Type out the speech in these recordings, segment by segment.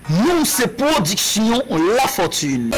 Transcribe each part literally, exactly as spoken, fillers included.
Nou se pwodiksyon Lafortune.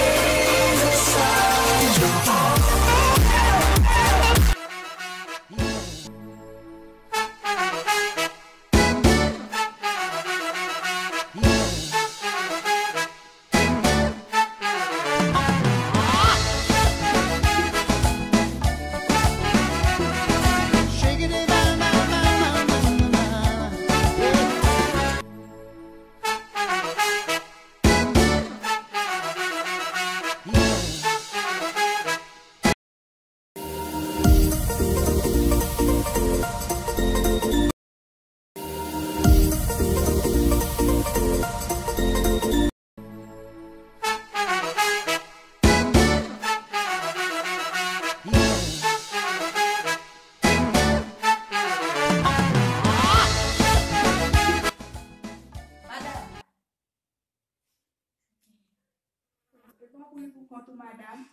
E pa w bri pou kont ou, madanm.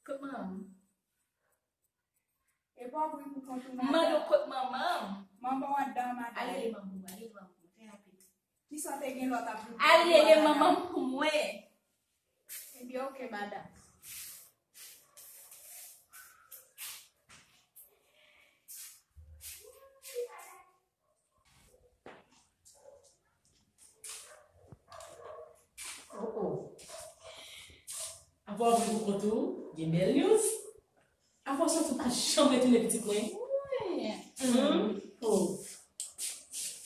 Kot manman m? E pa w bri pou kont ou, madanm. M mande w kot manman m. Manman w anndan, madanm. Al rele manman w, al rele manman w, trè rapid. Kisa w te gen lè w t ap bri pou kont ou, madanm? Al rele manman m pou mwen. Ebyen, oke, madanm. Oh, oh. Apa w vin pou kont ou, gen bèl news. Apa w santi w pa janm retounen pitit mwen? Wi. Hmm? Oh.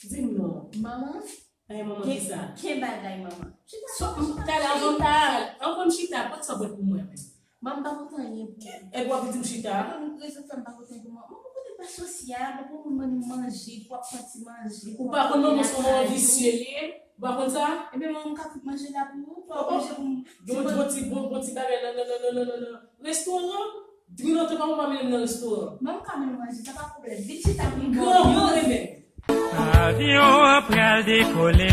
Di m non. Manman? Ay, manman, kisa? Gen bagay, manman. Chita. So, talè anvan m ta, anvan m chita, pot sa w bwè pou mwen menm. Manman, m pa pote anyen pou ou. Epi w ap di m chita? Rezon fè m pa pote anyen pou mwen. Manman, pote pa sosyab, pou moun ban nou manje, pou w ap pran ti manje. Ou pa konn manman se yon manman visye li ye? Ou pa konn sa? Ebyen, manman, m ka kout manje la pou ou, pa oblije pou m. Bon, bon ti, bon, bon ti bagay nan, nan, nan restoran. Dri nan tan pa mwen pa mennen m nan restoran. Manman, m ka mennen w manje, sa pa pwoblèm. Vin chita pou m ba w yon. Avyon an pral dekole.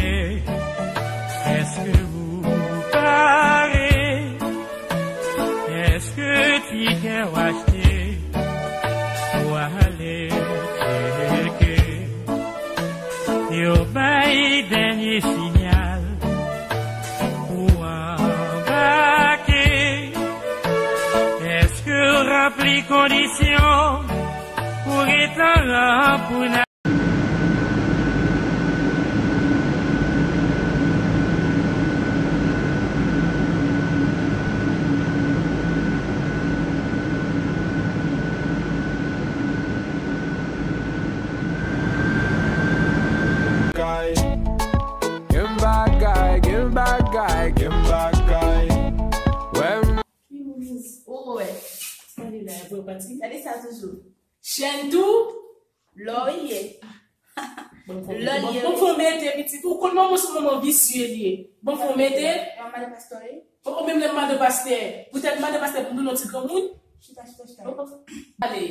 Èske ou pare? Èske tikè w achte pou ale tcheke? Yo bay dènye sinyal pou anbake. Èske w ranpli kondisyon pou ret anran pou n a- Gen bagay, gen bagay, gen bagay. Wè m. Ki moun, oh, wè. Gade la, pou yo pati. Gade sa toujou. Chèn tou. Lò w ye. Lò l ye. Bon, fò w mete pitit. Ou konn manman se manman visye li ye. Bon, fò w mete. Manman de pastè, wi. Ou menm lè madan pastè. Poutèt madan pastè pou nou non ti granmoun. Chita, chita, chita. Ale.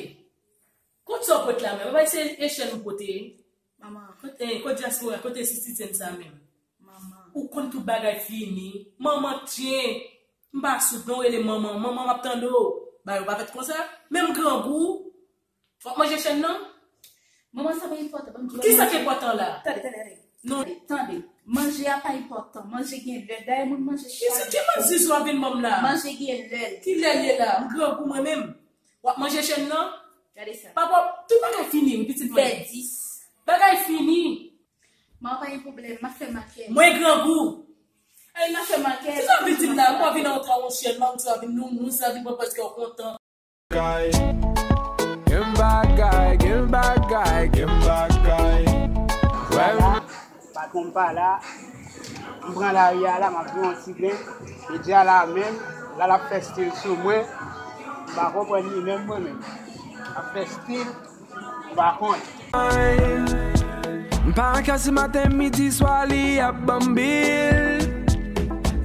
Kot sa w pot la menm? Ou pa di se Echèn ou pote? Manman. Kot, eh, kot dyaspora, kote sisityen sa menm? Manman. Ou konn tout bagay fini. Manman tyen. M pa soud non, rele manman. Manman, m ap tande w. Bagay yo pa fèt konsa. Menm grangou. W ap manje chèn nan? Manman, sa pa enpòtan, ban m di w. Kisa ki enpòtan la? Tande, tande, tande. Non. Tande, tande. Manje a pa enpòtan. Manje gen lè l. Dayè, moun manje chak jou. Ki manje w ap vin ban m la? Manje gen lè l. Ki lè l ye la? M grangou mwen menm. W ap manje chèn nan? Gade sa. Papa, tout bagay fini, wi, pitit mwen. Fè dis. Bagay fini. Manman, pa gen pwoblèm, m ap fè makèy. Mwen grangou. Ay, m ap fè makèy. Kisa w vin di m la? Mwen vin nan yon trawon chèn, mwen di w vin nou, nou sa vin pran pòz kè w kontan. Gen bagay, gen bagay, gen bagay. Wè. Patwon m pa la. M pran lari a la, m ap jwe yon ti grenn. Jodi a la menm, la l ap fè stil sou mwen. M pa konprann li menm mwen menm. L ap fè stil, m pa konn. M pa an kè si maten, midi, swa li ap ban m bil.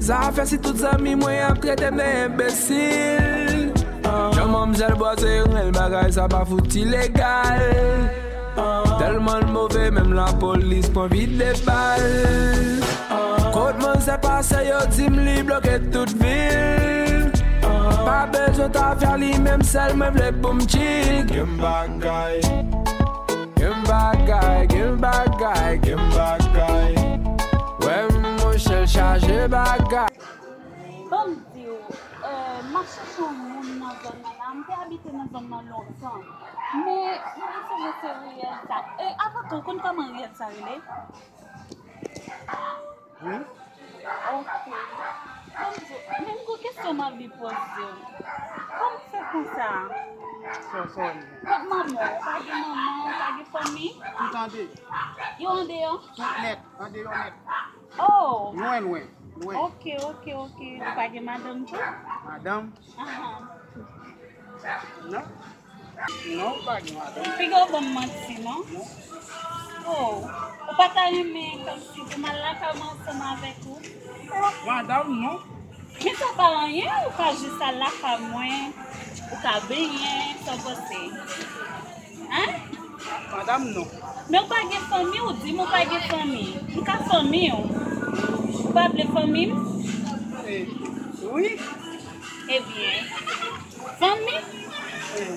Sa fè si tout zanmi mwen ap trete m de enbesil. Jan manmzèl bwase rèl, bagay sa pa fout ilegal. Tèlman l move, menm lapolis pran vide bal. Kot manzè pase, yo di m li bloke tout vil. Pa bezwen tafya, li menm sèl mwen vle pou m chill. Gen bagay. Gen bagay, gen bagay, gen bagay. Wè, monchè, Ban m di w, eh, m ap chèche yon moun nan zòn nan la. M te abite nan zòn nan lontan. Men, m te sonje se riyèl sa. E, avan tou, ou konn kòman riyèl sa rele? Wi. Ok. Ban m di w, men m gon kesyon m anvi poze w. Kòman w fè konsa? Sa, sa w di? Kot manman w? Ou pa gen manman, ou pa gen fanmi? Tout andeyò. Yo andeyò? Tout nèt, andeyò nèt. Oh! Lwen, lwen, lwen. Ok, ok, ok. Ou pa gen madanm tou? Madanm? Ahan. Non. Non, m pa gen madanm. Piga w ban m manti, non? Non. Oh, ou pa ta renmen kòmsi pou m al lakay mwen ansanm avèk ou? Madanm, non. Men sa pa anyen, ou ka jis al lakay mwen, ou ka benyen, sa w panse? Hein? Madanm, non. Men ou pa gen fanmi, ou di m ou pa gen fanmi. M ka fanmi w. Ou pa vle fanmi m? Eh, wi. Ebyen, fanmi? Eh,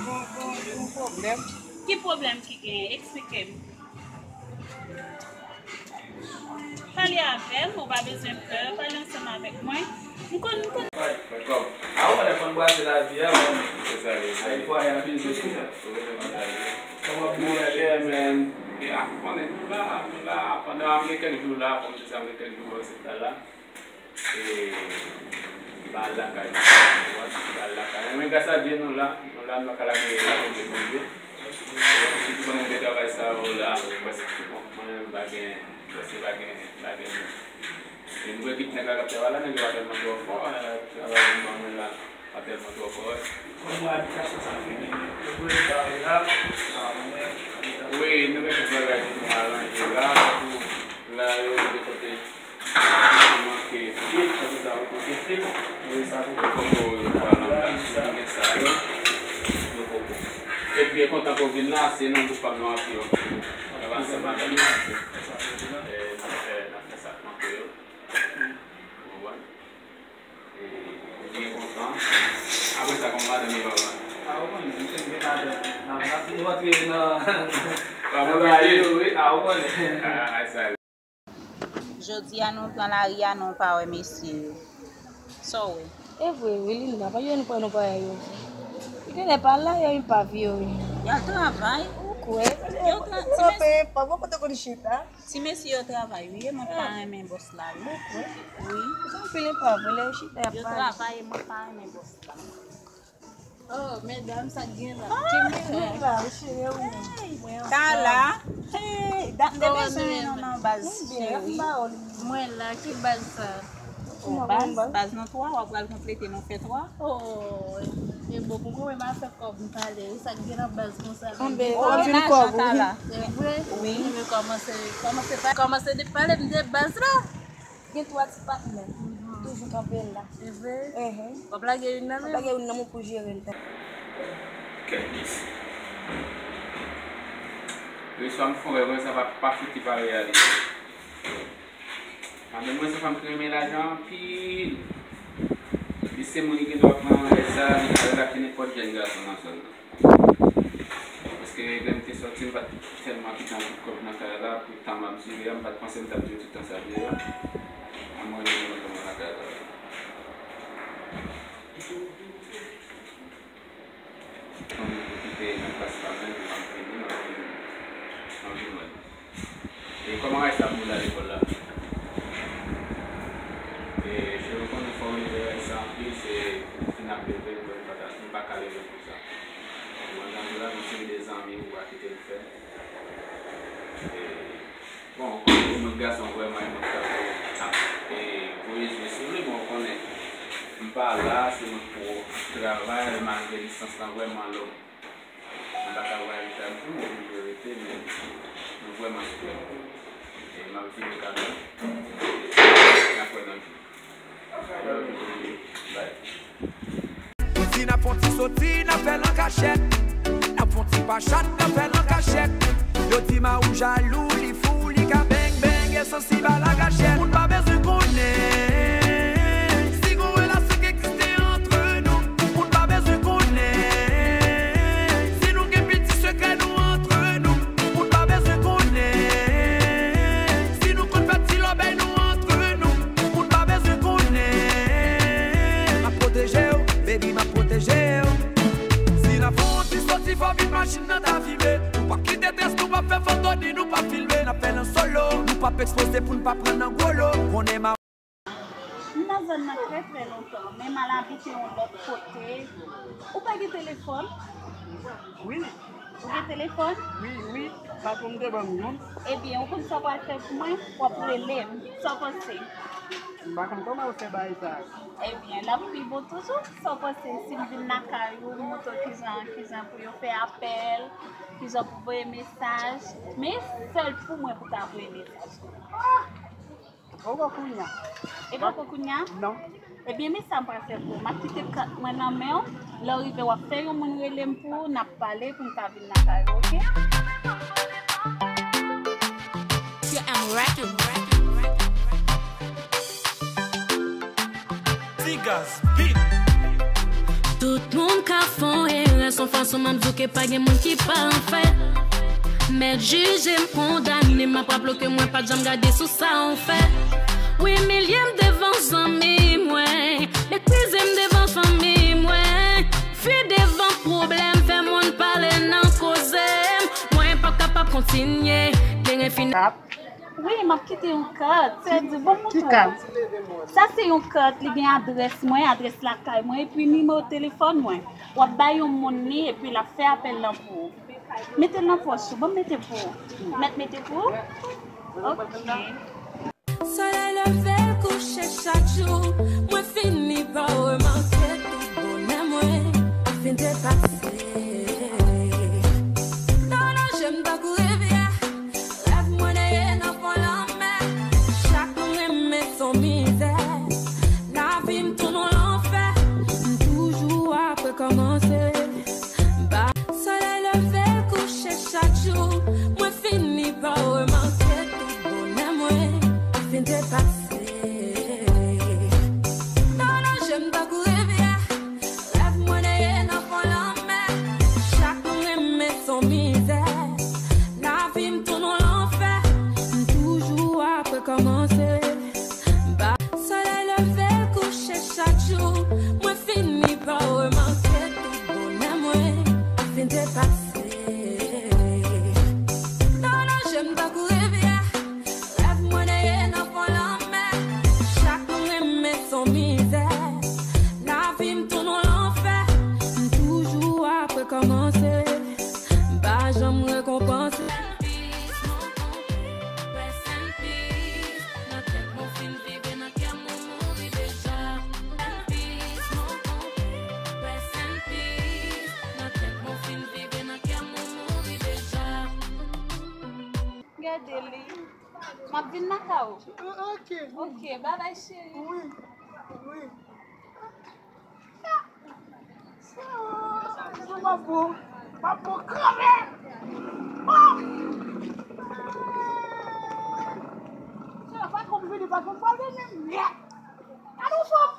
gon, gon, gon pwoblèm. Ki pwoblèm ki genyen? Eksplike m. Pale avè m, ou pa bezwen pè, pale ansanm avèk mwen. M konn, m konn. Kòm, a ou wè lè fòn brase lavi a, bon. Se sa, se sa. Ay, fwaye a, bizou, se sa. Mon chè, men, e, a, konnen nou la, nou la, pandan m gen kèk jou la, kòm se sa, m gen kèk jou bò sèt la la. E, m pa al lakay. M pa al lakay. Men gras a Dye, nou la, nou la, nou pa ka lage, lage Bondye. Sitou pandan m te travay sa yo la, prèske, bon, mwen menm m pa gen, prèske pa gen, pa gen moun. E m wè ekip nèg la k ap travay la, nèg yo pa tèlman twò fò, e, travay yo ban mwen la pa tèlman twò kòrèk. Kòm mwen abitasyon sa fini, yo voye m bare la, sa mwen, abitasyon. Wi, nou gen tout bagay pou nou aranje la, pou la yo de kote. Manke. Yo poko, yo poko, yo poko. Epi, e kontan ke w vin la, se nan gwoup pa m nan apiye w. Travay ansanm avè m, e, n ap fè, n ap fè sa k manke yo. Ou konprann? E, byen kontan. Apre sa, kòman madanm e papa? A, ou konnen, nou fèk gen madanm. N ap, n ap, nou rantre nan, nan bagay yo, wi. A, ou konnen. A, a, sa. Jodi a nou pran lari a, nou pa wè mesye yo. Sa w wè? E vre wi, Linda, pa gen nou pa, nou pa wè yo. Li genlè pa la, yo pa vye wi. Y al travay. Ou kwè? Yo tra-, ti mesye. Pòv, ou kote konn chita? Ti mesye yo travay wi, e mwen pa renmen bòs la wi. Ou kwè? Wi. Sa anpil, e pa vre, lè yo chita, y ap pale. Yo travay, e mwen pa renmen bòs la. Oh, medam, sa k gen la? Ah, ki mirak. Mwen la, cheri, ou menm? Hey, mwen anfòm. Kala. Hey, dat m te bezwen w nan baz, cheri. Mwen la, ki baz sa? Oh, baz, baz nan twa, w ap pral konplete nan fè twa. Oh, e bon, pou mwen, mwen pa fè kòb m pale. E sa k gen nan baz konsa? Anben, oh, w ap vin kòb ou. Lajan Kala. Se vre? Wi. Mwen kòmanse, kòmanse pa, kòmanse de pale m de baz la. Gen twa ti patnè. Toujou kanpe la. Se vre? Enhen. W ap lage youn nan men? M ap lage youn nan men pou jere l. Kèt mesye. Yèswa m fè yon rèv, sa pa, pa fouti pa reyalize. Anben mwen se fanm ki renmen lajan anpil. Li se moun ki gen dwa pran lè sa, li ka rate nenpòt jèn gason nan zòn nan. Paske lè m te sòti, m pa t tèlman kite anpil kòb nan kay la, pou tan m ap dire a, m pa t panse m t ap dire tout tan sa dire a. Mwen, mwen, mwen, mwen, nan kay la. Tann pou kite nan klas pa m nan, epi m ap vini, m ap vin, m ap vin wè l. E kòman Raïssa ap boule a lekòl la? E, cheri, ou konnen fò w leve Raïssa anpil, se pou fin ap leve, m pa ka, m pa ka leve l konsa. Bon, jan nou la, nou se de zanmi, ou pa kite l fè. E, bon, ou konnen se moun gason vrèman, e moun k ap, ap, e, voye zye sou li, bon, ou konnen m pa la, se moun pou travay, malgre distans lan vrèman long. M pa ka voye avèk ou, m oblije rete, men nou vrèman sipè. E m ap vini kanmenm. N ap wè nan jou. Bye. Yo di n ap fè yon ti soti, n ap fè l an kachèt. N ap fè yon ti pachat, n ap fè l an kachèt. Yo di Maou jalou, li fou, li ka beng beng, e sansib a lagachèt. Moun pa bezwen konnen si gon relasyon ki egziste antre nou. Moun pa bezwen konnen si nou gen piti sekrè nou antre nou. Moun pa bezwen konnen si nou konn fè ti lòbèy nou antre nou. Moun pa bezwen konnen P ap ekspoze pou n pa pran nan gwo lo. Konnen m a M nan zòn nan trè, trè lontan, men m al abite yon lòt kote. Ou pa gen telefòn? Wi. Ou gen telefòn? Wi, wi. Patwon m te ban m youn. Ebyen, ou konn sa w pral fè pou mwen? W ap rele m. Sa w panse? M pa konn kòman w fè bagay sa. Ebyen, l ap pi bon toujou. Sa w panse si m vin lakay ou, m montre w kijan, kijan pou yo fè apèl, kijan pou voye mesaj? Men sèl pou mwen pou ta voye mesaj. Poko kounya. E poko kounya? Non. Ebyen, men sa m pral fè pou ou. M ap kite kat mwen nan men w. Lè w rive, w ap fè yon moun rele m pou ou, n ap pale pou m ka vin lakay ou, oke? Q M Record. Ti Gaz Beat. Tout moun ka fè yon erè, s on fason m ap di w ke pa gen moun ki pafè. Mèt jije m, kondane m, m ap raple w ke mwen pa t janm gade sou sa w fè. Ou imilye m devan zanmi mwen, meprize m devan fanmi mwen, fui devan pwoblèm, fè moun pale nan koze m. Mwen p ap kapab kontinye, teren fini. Wi, m ap kite yon kat. Sè di, bon, ki kat? Sa se yon kat, li gen adrès mwen, adrès lakay mwen, epi nimewo telefòn mwen. W ap bay yon moun li, epi l ap fè apèl lan pou ou. Mete l nan pòch ou, ban m mete pou ou. Mèt mete pou ou? Oke. Solèy leve, l kouche chak jou, mwen fini pa remake tout bonè mwen fin depase. Nan je m tankou rivyè, rèv mwen neye nan fon lanmè. Chak moun renmen s on mizè, lavi m tounen yon lanfè. M toujou ap rekòmanse. Ba solèy leve, l kouche chak jou, mwen fini pa remake tout bonè mwen fin depase. Nan je m tankou rivyè, rèv mwen neye nan fon lanmè. Chak moun renmen s on mizè, lavi m tounen yon lanfè. M toujou ap rekòmanse. Ba solèy leve, l kouche chak jou, mwen fini pa remake tout bonè mwen fin depase. Nan je m tankou rivyè, rèv mwen neye nan fon lanmè. Chak moun renmen s on mizè, lavi m tounen yon lanfè. M toujou ap rekòmanse. M pa janm rekonpanse. Rest in peace, mon konpè. Rest in peace. Nan tèt mwen w fin viv e nan kè m ou mouri deja. Rest in peace, mon konpè. Rest in peace. Nan tèt mwen w fin viv e nan kè m ou mouri deja. Gade li. M ap vin lakay ou. Ok. Ok, babay cheri. Wi. Wi. Mwen m ap bon. M ap bon kanmenm. Oh! Sè, patwon m vini, patwon m pral vini. Mèd! Gade yon fanm!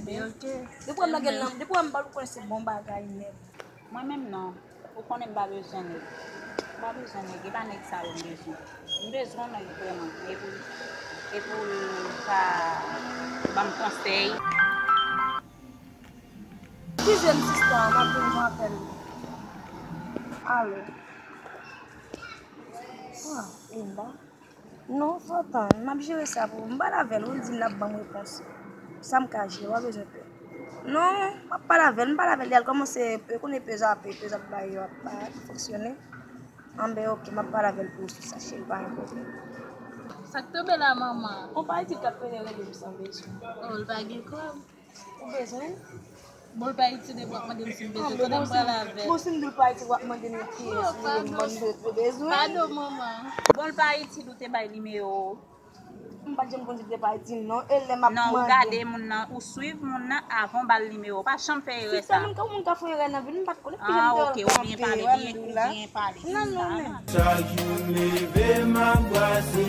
Depi w wè m lage l nan, depi w wè m ba l, ou konnen se bon bagay nèt. Mwen menm non. Ou konnen m pa bezwen nèg. M pa bezwen nèg. E pa nèg sa yo m bezwen. M bezwen yon nèg vrèman. E pou, e pou l ka ban m konsèy. Eskize m sista, m ap vin pran apèl. Alo. Ah, Linda. Non, fò tann, m ap jere sa pou ou. M pale avè l, wi, l di l ap ban m repons. Sa m ka jere, w pa bezwen pè. Non, m ap pale avè l, m pale avè l, li al kòmanse, e konnen pezò ap, pezò ap bay yo, ap bay, ap fonksyone. Anben, ok, m ap pale avè l pou ou sou sa, cheri, pa gen pwoblèm. Sa k tonbe la, manman? Konpayi ti k ap pede rele m san bezwen. Oh, l pa gen kòb. Ou bezwen? Bon, l pa Ayiti depi w ap mande m si m bezwen, kote m pral avè l? Bon, si m di l pa Ayiti, w ap mande m kiyès li ye, m bann dwèt yo bezwen. Padon, manman. Bon, l pa Ayiti, nou te bay nimewo. M pa t janm konn si l te pa Ayiti, non. E lè m ap mande. Non, ou gade moun nan, ou swiv moun nan avan w ba l nimewo. Pa janm fè erè sa. Sista, moun ka, moun ka fè erè nan vi l, m pa t konnen ki jan m te kanpe, wè m di w la. Nan, non, men. Chak jou m leve, m ap brase.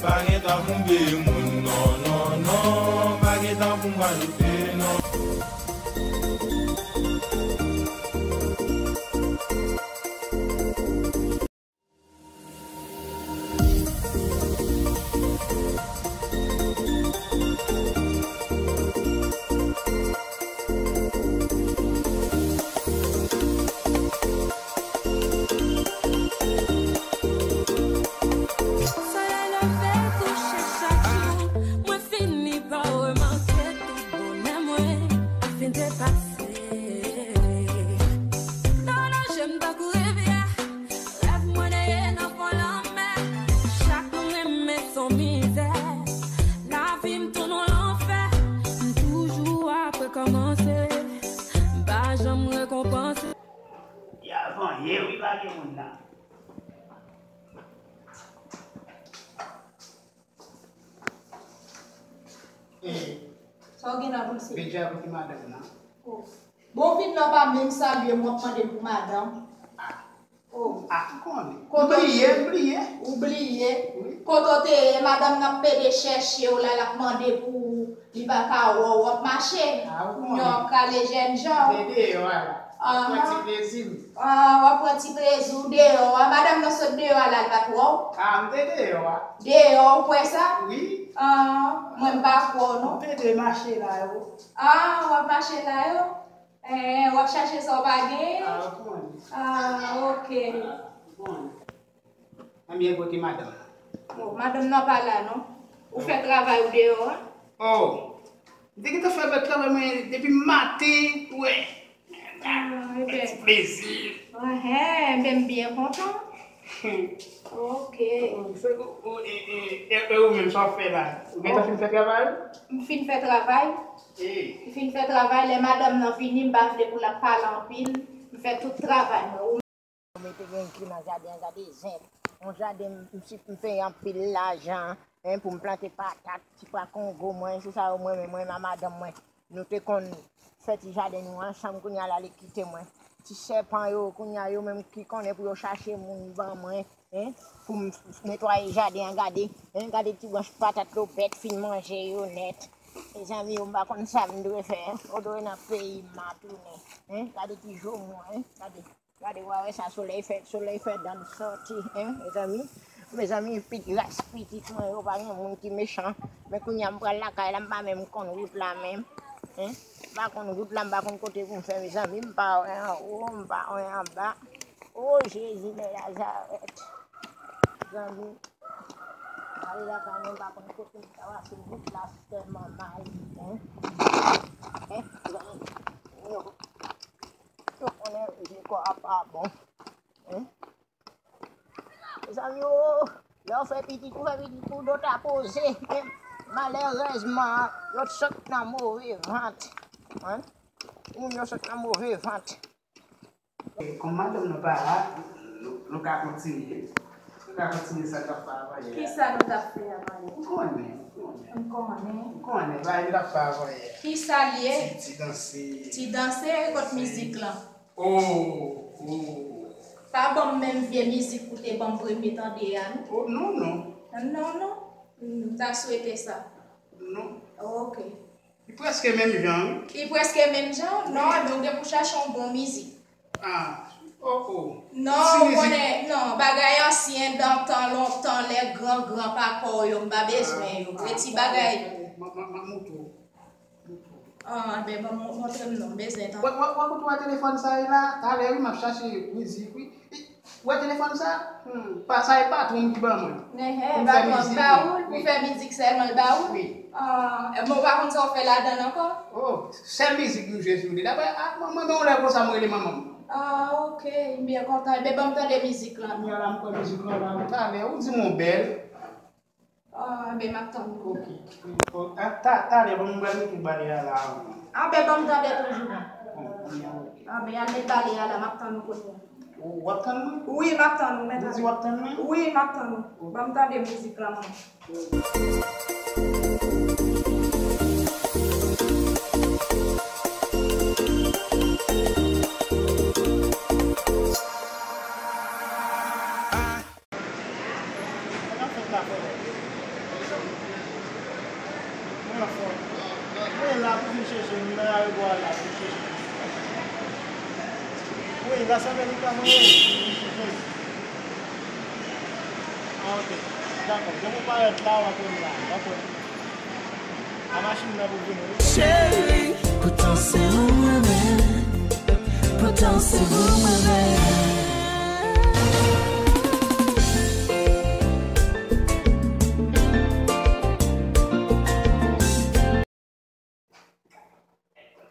Pa gen tan pou m veye moun, non, non, non. Pa gen tan pou m radote, non. Sa w gen nan panse? Bidjè pou ki madanm nan? Oh. Bon, vin nan pa menm salye m, w ap mande m pou madanm. Ah. Oh. Ah, m konnen. Kote w bliye, m bliye. Ou bliye. Wi. Kote w te ye, madanm nan ap pede chèche w la, l ap mande pou ou, li pa ka wè w, w ap mache. Ah, ou konnen. Kounye a w ap kale jènjan. M te deyò a la. Ahan. Pran ti plezi m. Ah, w ap pran ti plezi w deyò a. Madanm nan sot deyò a la, li pa t wè w? Ah, m te deyò a. Deyò, ou kwè sa? Wi. Ah, mwen m pa kwè w non. M pede mache la yo. Ah, w ap mache la yo? Eh, w ap chache sa w pa genyen? Ah, ou konnen. Ah, ok. Ah, ou konnen. Anbyen, kote madanm nan? Bon, madanm nan pa la non. Ou fè travay ou deyò a? Oh, m te gentan fè bèl travay mwen depi maten, wè. Ah, ebyen. Ti plezi. Enhen, ebyen, m byen kontan. Ok. Ou, ou, e, e, e, e ou menm, sa w ap fè la? Ou gentan fin fè travay ou? M fin fè travay. Eh. M fin fè travay, lè madanm nan vini, m pa vle pou l ap pale anpil. M fè tout travay mwen. Mwen te gen ki nan jaden an, gade zen. Yon jaden m, m si-, m peye anpil lajan, en, pou m plante patat, ti pwa kongo mwen, se sa yo mwen menm, mwen menm a madanm mwen. Nou te konn fè ti jaden nou ansanm, kounye a la li kite mwen. Ti sèpan yo, kounye a yo menm ki konnen pou yo chache moun ban mwen, en, pou m netwaye jaden an, gade, en, gade ti branch patat lopèt fin manje yo nèt. Mezanmi, yo m pa konn sa m dwe fè, en, o dwe nan peyi m a tounen, en, gade ti jo mwen, en, gade. Gade, w a wè sa, solèy fè, solèy fè dan l sòti, en, mezanmi. Mezanmi, pit-, ras pitit mwen yo, pa gen moun ki mechan. Men kounye a, m pral lakay la, m pa menm konn wout la menm. En, m pa konn wout la, m pa konn kote pou m fè, mezanmi. M pa wè anwo, m pa wè anba. O Jezi de Nazarèt. Mezanmi, m ale lakay mwen, m pa konn kote m ta pase, wout la tèlman mal, en. En, mezanmi. Yo. Yo konnen je kò a pa bon. Hein? Mezanmi, o, lè w fè pitit, ou fè pitit pou do ta poze. Men malerezman, yo t sot nan move vant. Hein? Moun yo sot nan move vant. Kòm madanm nou pa la, nou, nou ka kontinye. Nou ka kontinye sa k ap fè avanyè a. Kisa nou t ap fè avanyè? M konnen, m konnen. M konnen. M konnen, bagay nou t ap fè avanyè a. Kisa l ye? Ti, ti danse. Ti danse, kot mizik lan? Oh, oh. Pa ban m menm vye mizik ou te ban m premye tande a, non. Oh, non, non. Non, non. M ta swete sa. Non. Ok. Li prèske menm jan, wi. Li prèske menm jan? Non, ebyen, ou gen pou chache yon bon mizik. Ah, oh, oh. Non, ou konnen, non, bagay ansyen, dan tan lontan, lè gran gran papa w yo, m pa bezwen yo. E ti bagay. M, m, m, m, m, Ah, ben, bon, mon-, montre m non, m bezwen tande. Wè, wè, wè kote w wè telefòn sa ye la? Talè, wi, m ap chache mizik, wi. Wè telefòn sa? Hmm, pa, sa e patwon m ki ban mwen. Enhen, patwon m ba ou l, pou fè mizik sèlman l ba ou l? Wi. Ah, e bon, ou pa konn sa w fè ladan l ankò? Oh, sèl mizik nou jwe sou li. Dapre, ah, mwen, mwen, mwen, yon lè konsa, mwen rele manman m. Ah, ok, m byen kontan. Ebyen, ban m tande mizik lan. Kounye a la, m kwè mizik lan la, talè, ou di m yon bèl. Ah, ben, m ap tann ou. Ok. Oh, ah, ta, talè, bon, m pral mete bale a la. Ah, ben, ban m tande toujou, bon. Oh, kounye a, ok. Ah, ben, al met bale a la, m ap tann ou kounye a. Ou, w ap tann mwen? Wi, m ap tann ou, mèt. Ou di w ap tann mwen? Wi, m ap tann ou. Ok. Ban m tande mizik lan, mwen. Sa k ap fèt la, frè? Mwen anfòm. Mwen la pou vin chèche m, nan ayewopò a la pou vin chèche m. Wi, Las Américas mwen ye. Ah, ok. Dakò. Jan mwen parèt la, w ap wè m la. W ap wè m. A machin nan pou vini, wi. Cheri, poutan se ou mwen renmen. Poutan se ou mwen renmen.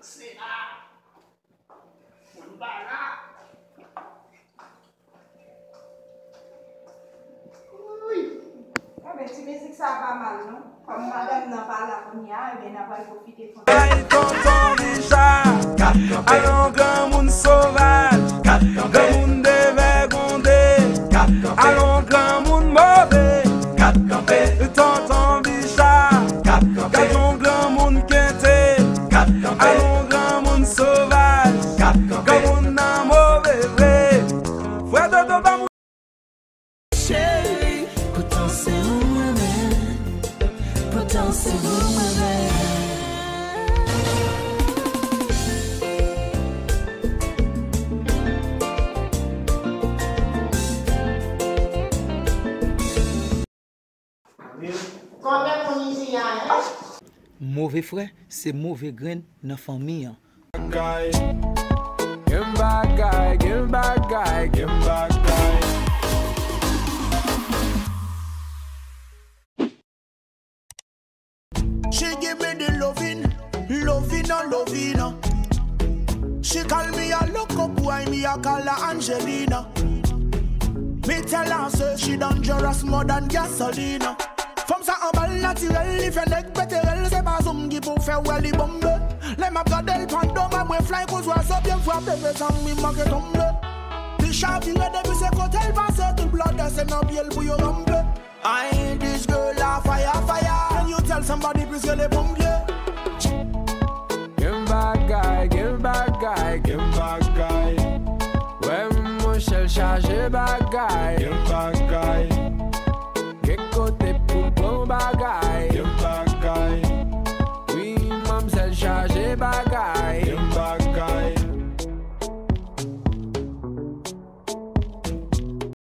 Se la. Mwen pa la. Wi. Enben, ti mizik sa pa mal, non. Kòm madanm nan pa la kounye a, enben, n a pral pwofite kontan. Ay, tonton Bicha, alon granmoun sovaj, granmoun devègonde, alon granmoun move, tonton Bicha, gad yon granmoun kente. Se bon bagay. Konnen moun isi a, en? Move frè, se move grenn nan fanmi an. Bagay. Gen bagay, gen bagay, gen bagay. She give me the loving, loving and loving. She call me a loco boy, me a call her Angelina. Me tell her say she dangerous more than gasolina. Fanm sa anbal natirèl, li fè nèg pete rèl, se pa zoom ki pou fè wè li bonbe. Lè m ap gade l pandan mwen, mwen fly kou zwazo byen frape, mezanmi manke tonbe. Li chavire depi se kote l pase, tout blòdè se nan pye l pou yo ranpe. Ay, this girl a fire, fire. Can you tell somebody please rele ponpye? Gen bagay, gen bagay, gen bagay. Wè monchè l chaje bagay. Gen bagay. Gen kote pou pran bagay. Gen bagay. Wi, manmzèl chaje bagay.